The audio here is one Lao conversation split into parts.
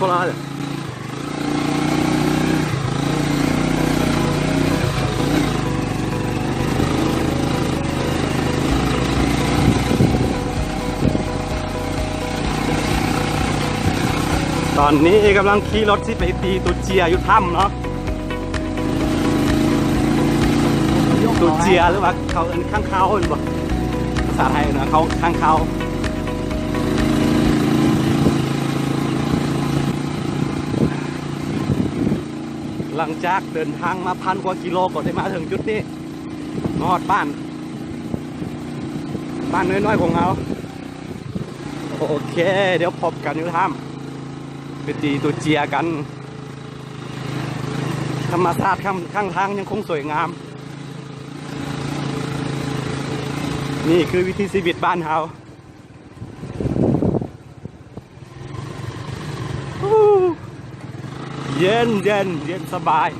ພວກເຮົາ ຕອນນີ້ກຳລັງຂີ່ລົດຊິໄປຕີຕູເຈຍຢູ່ຖ້ຳເນາະ. ຕູເຈຍ ຫຼືວ່າເຂົາເອີ້ນຄ້າງຄາວແມ່ນບໍ່? ພາສາໄທເອີ້ນວ່າຄ້າງຄາວ. ຫຼັງຈາກເດີນທາງມາພັນກວ່າກິໂລ ກໍໄດ້ມາເຖິງຈຸດນີ້ ມາຮອດບ້ານ ບ້ານນ້ອຍໆຂອງເຮົາ. ໂອເຄ ດຽວພົບກັນຢູ່ຖ້ຳ ໄປຕີຕູເຈຍກັນ. ທຳມະຊາດຂ້າງ ຂ້າງທາງຍັງຄົງສວຍງາມ. ນີ້ຄືວິຖີຊີວິດບ້ານເຮົາ. ເຢັນໆ ເຢັນສະບາຍ.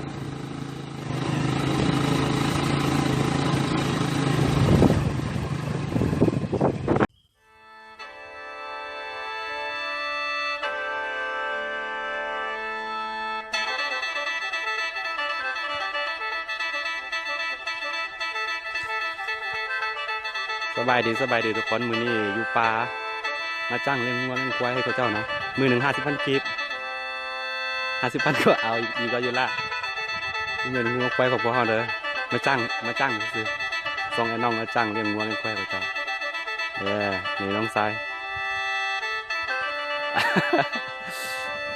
ສະບາຍດີ ສະບາຍດີທຸກຄົນ. ມື້ນີ້ຢູ່ປ່າ ມາຈ້າງລ້ຽງງົວລ້ຽງຄວາຍໃຫ້ເຂົາເຈົ້ານະ. ມື້ໜຶ່ງຫ້າສິບພັນກີບ ຫ້າສິບພັນກໍເອົາ ອີກກໍຢູ່ລະ. ນີ້ແມ່ນງົວຄວາຍຂອງພວກເຮົາເດີ ມາຈ້າງ ມາຈ້າງຊື່ໆ. ສອງອ້າຍນ້ອງມາຈ້າງລ້ຽງງົວລ້ຽງຄວາຍເຂົາເຈົ້າ. ເອີ ນີ້ນ້ອງຊາຍ.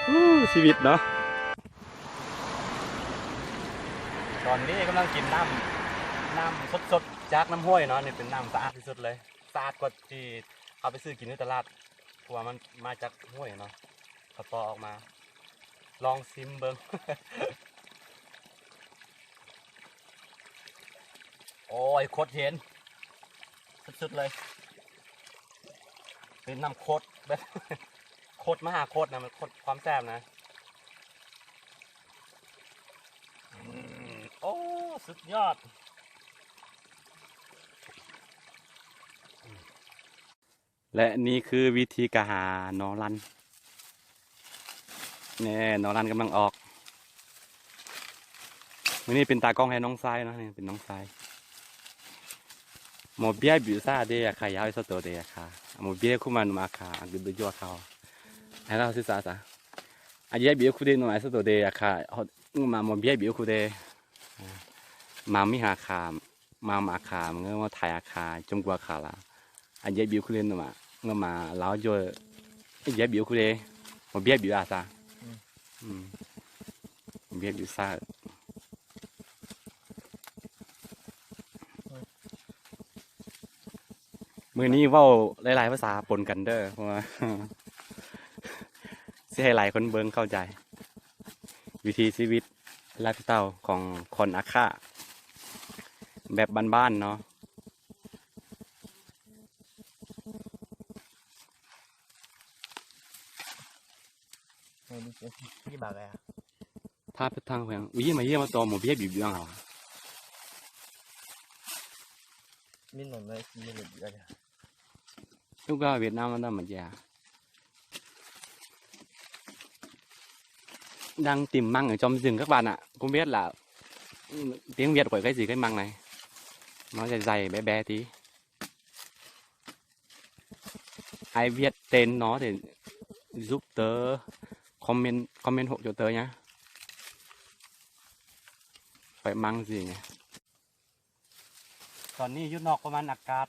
ອູ້ ຊີວິດເນາະ. ຕອນນີ້ກຳລັງກິນນ້ຳ ນ້ຳສົດໆຈາກນ້ຳຫ້ວຍເນາະ. ນີ້ເປັນນ້ຳສະອາດທີ່ສຸດເລີຍ ສະອາດກວ່າທີ່ເຮົາໄປຊື້ກິນຢູ່ຕະຫຼາດ ເພາະວ່າມັນມາຈາກຫ້ວຍເນາະ ເຂົາຕໍ່ອອກມາ. ລອງຊິມເບິ່ງ. ໂອ້ຍ ໂຄດເຢັນສຸດໆເລີຍ. ເປັນນ້ຳໂຄດແບບ ໂຄດມະຫາໂຄດນະ ມັນໂຄດຄວາມແຊບນະ. ອືມ ໂອ້ ສຸດຍອດ. ແລະນີ້ຄືວິທີກະຫາໜໍ່ລັນ. ແນ່ ໜໍ່ລັນກຳລັງອອກ. ມື້ນີ້ເປັນຕາກ້ອງໃຫ້ນ້ອງຊາຍເນາະ ນີ້ເປັນນ້ອງຊາຍ. ໝໍເບຍບິວຊາເດອາຄາ ຍາວຊາໂຕເດອາຄາ ໝໍເບຍຄຸມານຸມາຄາ ອາກິດໂດຍອາຄາ ໃຫ້ລາວສຶກສາຊະ. ອາເຍບິວຄຸເດໂນອາຊາໂຕເດອາຄາ ມາໝໍເບຍບິວຄຸເດ ມາມິຫາຄາ ມາມາຄາ ເງີມາໄທອາຄາ ຈົມກວ່າຄາລາ ອາເຍບິວຄຸເດໂນມາ ເງີມາລາວໂຍ ອາເຍບິວຄຸເດ ໝໍເບຍບິວອາຊາ ອືມ ອືມ ເວຍດຢູ່ຊາດ. ມື້ນີ້ເວົ້າຫຼາຍໆພາສາປົນກັນເດີ ເພາະວ່າຊິໃຫ້ຫຼາຍຄົນເບິ່ງເຂົ້າໃຈ ວິຖີຊີວິດ ໄລຟ໌ສະຕາຍຂອງຄົນອາຄາ ແບບບ້ານໆເນາະ. ພາໄປທາງແຂວງ ອຸຍ ມາເຢ້ຍມາຕໍ່ໝໍເບຍບິວເບຍຫຍັງຫວາ ມີໜອນໄດ້ ມີເຫຼືອເບຍ ລູກກາຫວຽດນາມມັນນຳມາເຈຍ ດັງຕິ່ມມັງ ຈອມຊຶງກັກບານນະ ກຸມເວດລະ ຕຽງຫວຽດຂ້ອຍໄກຊິໄກມັງໄນ ມາໃສ່ແບະໆຕິ. Ai biết tên nó thì giúp tớ comment, comment hộ cho tớ nhá. Phải mang gì nhỉ? ຕອນນີ້ຢູ່ນອກປະມານອາກາດ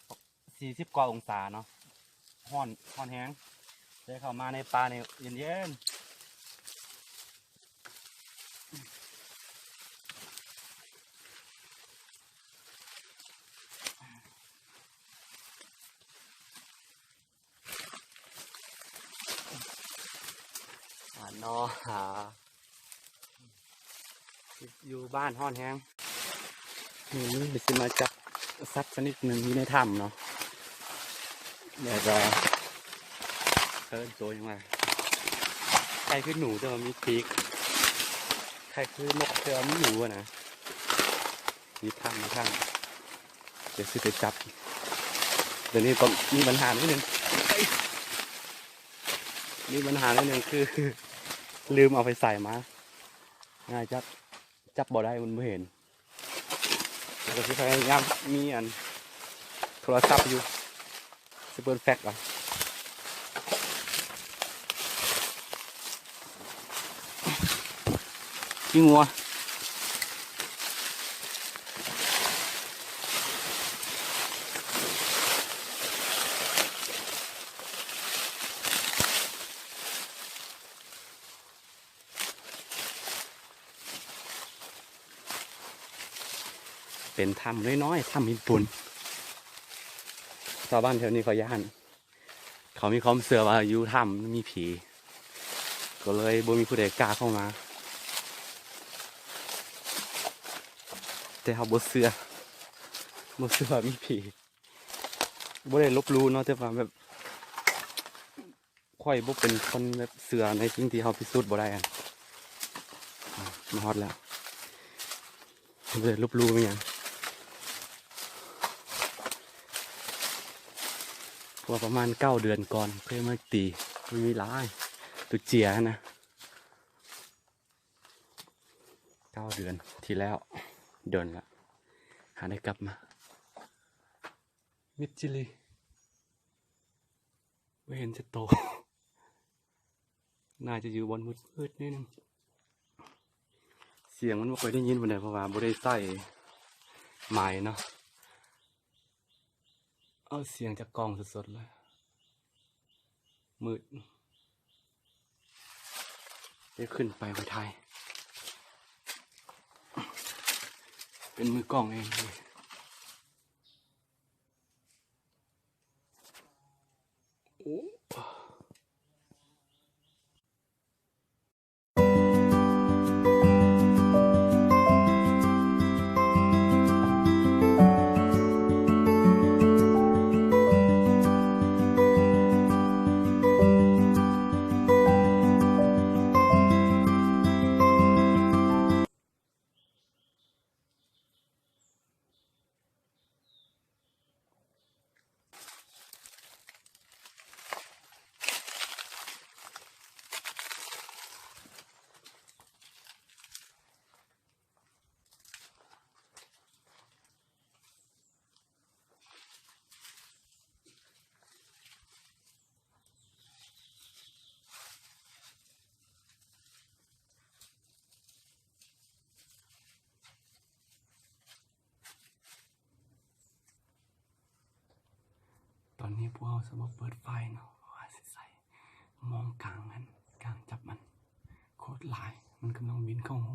ສີ່ສິບກວ່າອົງສາເນາະ ຮ້ອນ ຮ້ອນແຮງ ແຕ່ເຂົ້າມາໃນປ່ານີ້ເຢັນໆ. ຫາໜໍ່ຫາ ຢູ່ບ້ານຮ້ອນແຮງ. ມື້ນີ້ຊິມາຈັບສັດຊະນິດໜຶ່ງຢູ່ໃນຖ້ຳເນາະ ແລ້ວກໍ ເອີ້ນໂຕຫຍັງວ່າ ຄ້າຍຄືໜູແຕ່ວ່າມີປີກ ຄ້າຍຄືນົກແຕ່ວ່າມີຫູນະ ມີຖ້ຳ ມີຖ້ຳ. ດຽວຊິໄປຈັບ. ດຽວນີ້ກໍມີບັນຫາໜ້ອຍໜຶ່ງ ມີບັນຫາໜ້ອຍໜຶ່ງຄື ລືມເອົາໄຟສາຍມາ ງ່າຍຈັດ ຈັບບໍ່ໄດ້ ມັນບໍ່ເຫັນ. ແລ້ວກໍຊິພະຍາຍາມມີອັນໂທລະສັບຢູ່ ຊິເປີດແຟລັດເອົາ. ຂີ້ງົວ ເປັນຖ້ຳນ້ອຍໆ ຖ້ຳຫີນປູນ. ຊາວບ້ານແຖວນີ້ເຂົາຢ້ານ ເຂົາມີຄວາມເຊື່ອວ່າຢູ່ຖ້ຳມີຜີ ກໍເລີຍບໍ່ມີຜູ້ໃດກ້າເຂົ້າມາ. ແຕ່ເຮົາບໍ່ເຊື່ອ ບໍ່ເຊື່ອວ່າມີຜີ. ບໍ່ໄດ້ລົບຫຼູ່ເນາະ ແຕ່ວ່າແບບ ຂ້ອຍບໍ່ເປັນຄົນແບບເຊື່ອໃນສິ່ງທີ່ເຮົາພິສູດບໍ່ໄດ້. ອາ ມາຮອດແລ້ວ ບໍ່ໄດ້ລົບຫຼູ່ອີ່ຫຍັງ. ເພາະວ່າປະມານເກົ້າເດືອນກ່ອນ ເຄີຍມາຕີ ມັນມີຫຼາຍ ຕຸເຈຍຫັ້ນນະ. ເກົ້າເດືອນທີ່ແລ້ວ ດົນລະ ຫາໄດ້ກັບມາ. ມິດຈິລີ ບໍ່ເຫັນຈັກໂຕ ໜ້າຈະຢູ່ບ່ອນມືດໆ ໜ້ອຍໜຶ່ງ. ສຽງມັນບໍ່ຄ່ອຍໄດ້ຍິນປານໃດ ເພາະວ່າບໍ່ໄດ້ໃສ່ໄມເນາະ. ເອົາສຽງຈາກກ້ອງສົດໆ ເລີຍ. ມືດ ດຽວຂຶ້ນໄປໄປຖ່າຍ ເປັນມືກ້ອງເອງ. ໂອ້. ຕອນນີ້ພວກເຮົາຈະມາເປີດໄຟເນາະ ວ່າຊິໃສ່ມອງກາງຫັ້ນ ກາງຈັບມັນ ໂຄດຫຼາຍ ມັນກຳລັງບິນເຂົ້າຮູ.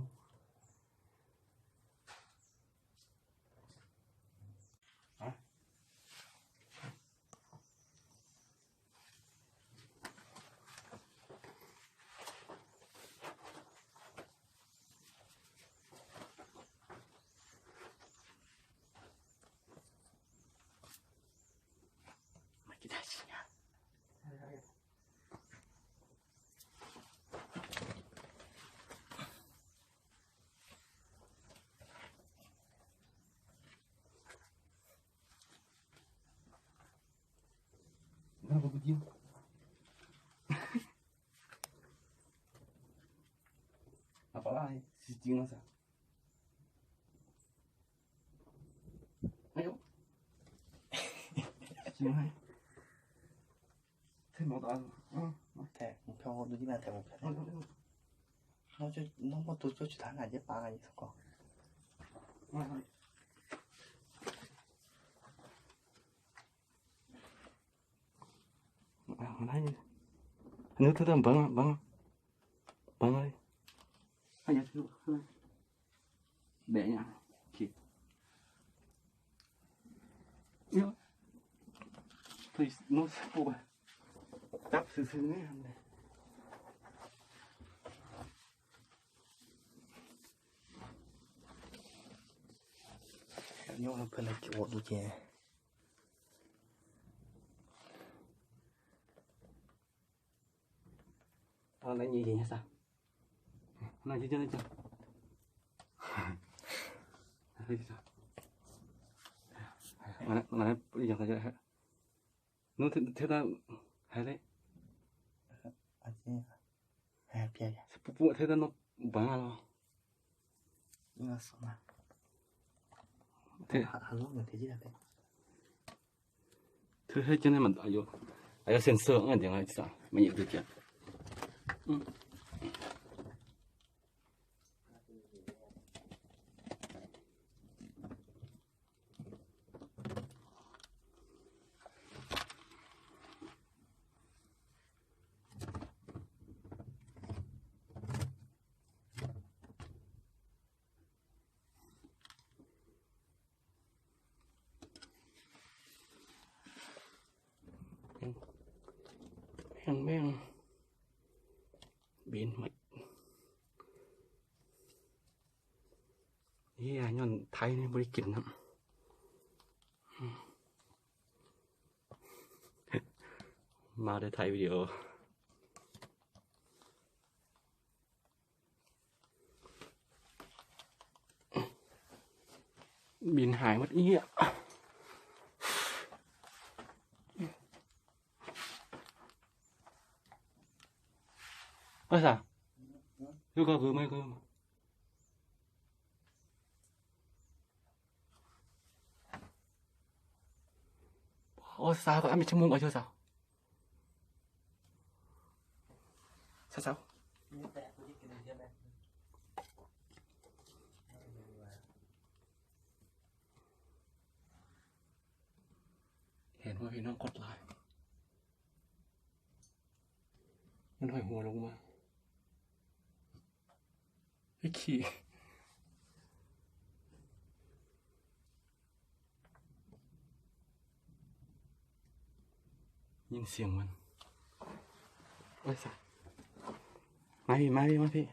Kenapa begini? Apa lah, si Cing masa? Ayo. Si Cing hai. ແທກໝົດເອົາ ແທກໝົດເອົາ ດູທີ່ແມ່ນແທກໝົດເອົາ ເຮົາຈະ ນ້ອງບໍ່ຕູຈະຖານະເຢັບປາກ ສະກອກ ມາໄດ້ ອາ ເບິ່ງ ເບິ່ງ ເບິ່ງເລີຍ ແບະຫຍັງ ໂອເຄ ເນາະ please no ຈັບຊື່ໆ ນີ້ຫັ້ນແຫຼະ ໂຍມເພິ່ນໃຫ້ໂອດດູແຈ Ora nanyé sa. Nanyé sa. Mana mana yang saja. Nu teta hai le. Aje. Ai, piaia. Pupu, te da no banga lo. Inga sama. Te. Ha, ha lo, no te jira pe. Te, te, jene man, ayo. Ayo sensor, ngan, jene, sa. Mani, te, jene. Hmm.ແຮງແມງ ແຮງແມງ ບິນໝົດ. ເຮີຍ ຍ້ອນໄທນີ້ບໍ່ໄດ້ກິນນຳ ມາແຕ່ໄທວິດີໂອ. ບິນຫາຍໝົດເອີຍ. ເອີ ສາ ຄືກໍຄື ໂອ້ ສາວ ກໍອາມີຊົ່ວໂມງ ເອີ ສາວ ສາວ ສາວ ເຫັນບໍ່ພີ່ນ້ອງ ຄົນຫຼາຍ ມັນຫ້ອຍຫົວລົງມາ. ໄອ້ຂີ້ ຍິນສຽງມັນ. ໂອ້ຍ ສາ ມາພີ່ ມາພີ່ ມາພີ່.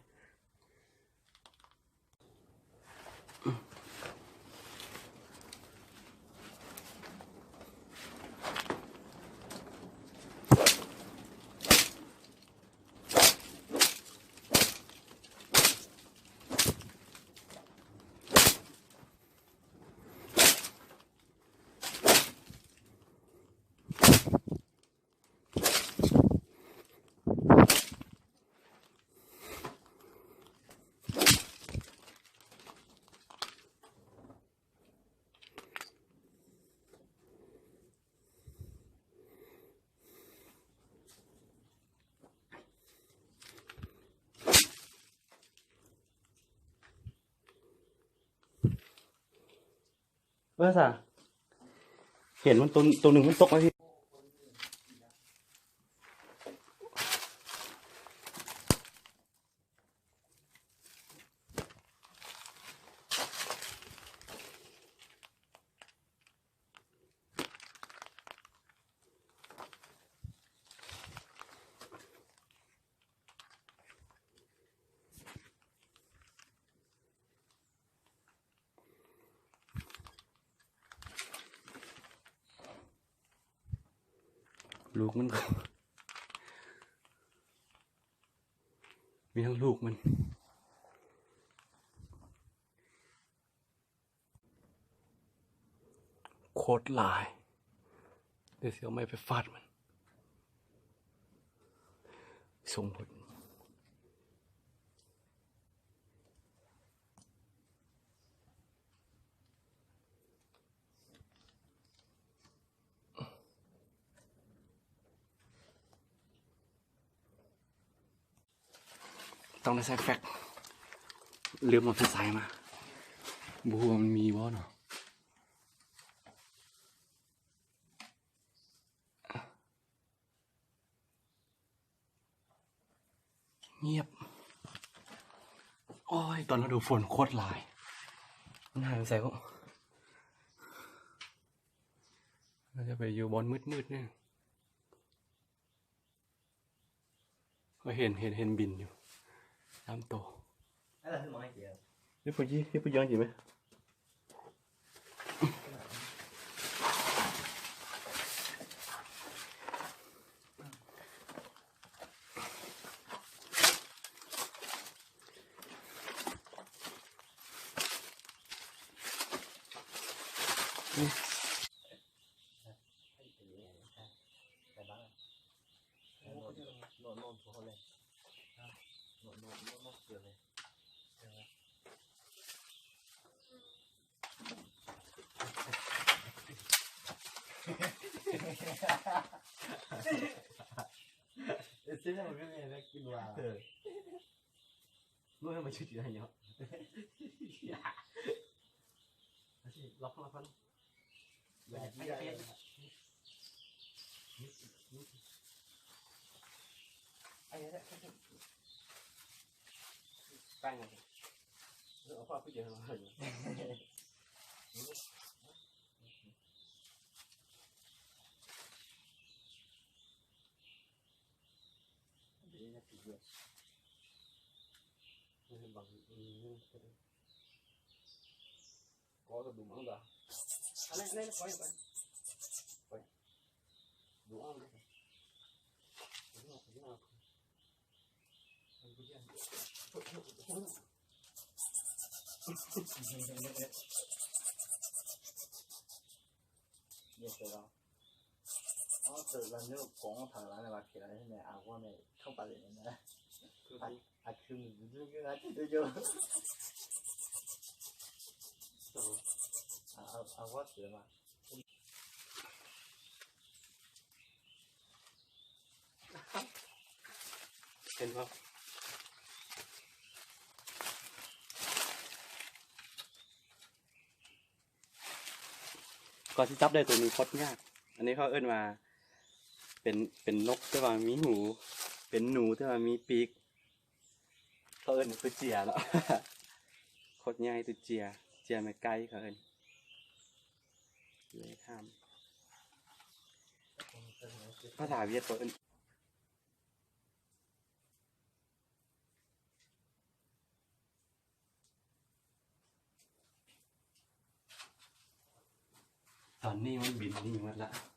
ເອີ ສາ ເຫັນມັນຕົວ ຕົວໜຶ່ງມັນຕົກມາທີ່ ລູກມັນ ມີທັງລູກມັນ. ໂຄດຫຼາຍ ດຽວຊິເອົາໄມ້ໄປຟາດມັນ ສົ່ງຜົນ. ຕ້ອງໄດ້ໃສ່ແຟັກ ລືມເອົາໄຟສາຍມາ ບໍ່ຮູ້ວ່າມັນມີບໍ່ເນາະ. ງຽບ. ໂອ້ຍ ຕອນລະດູຝົນໂຄດຫຼາຍ ມັນຫາຍໄປໃສ? ເຮົາຈະໄປຢູ່ບ່ອນມືດໆນີ້. ເຫັນ ເຫັນ ເຫັນບິນຢູ່ສາມໂຕ. ເຮັດຜູ້ຍິງ ເຮັດຜູ້ຍິງຈິແມ່. ນອນ ນອນ ນອນ ນອນ ນອນ. ເອີ ເສັດແລ້ວມັນກໍແມ່ນແລ້ວກິນວ່າ ເອີ ເມື່ອມັນຈະກິນຫຍັງເນາະ ລັອກ ລັອກ ລັອກ ຕັ້ງ ເອົາຜ້າປິດຢູ່ຫັ້ນ ເຫັນບໍ່? ກວ່າຊິຈັບໄດ້ໂຕນີ້ໂຄດຍາກ. ອັນນີ້ເຂົາເອີ້ນວ່າເປັນ ເປັນນົກແຕ່ວ່າມີຫູ ເປັນໜູແຕ່ວ່າມີປີກ. ເຂົາເອີ້ນວ່າຕຸເຈຍເນາະ ໂຄດໃຫຍ່ຕຸເຈຍ ເຈຍແມ່ໄກ່ເຂົາເອີ້ນ ເວທາມ ພາສາຫວຽດເຂົາເອີ້ນ. ຕອນນີ້ມັນບິນໜີໝົດລະ.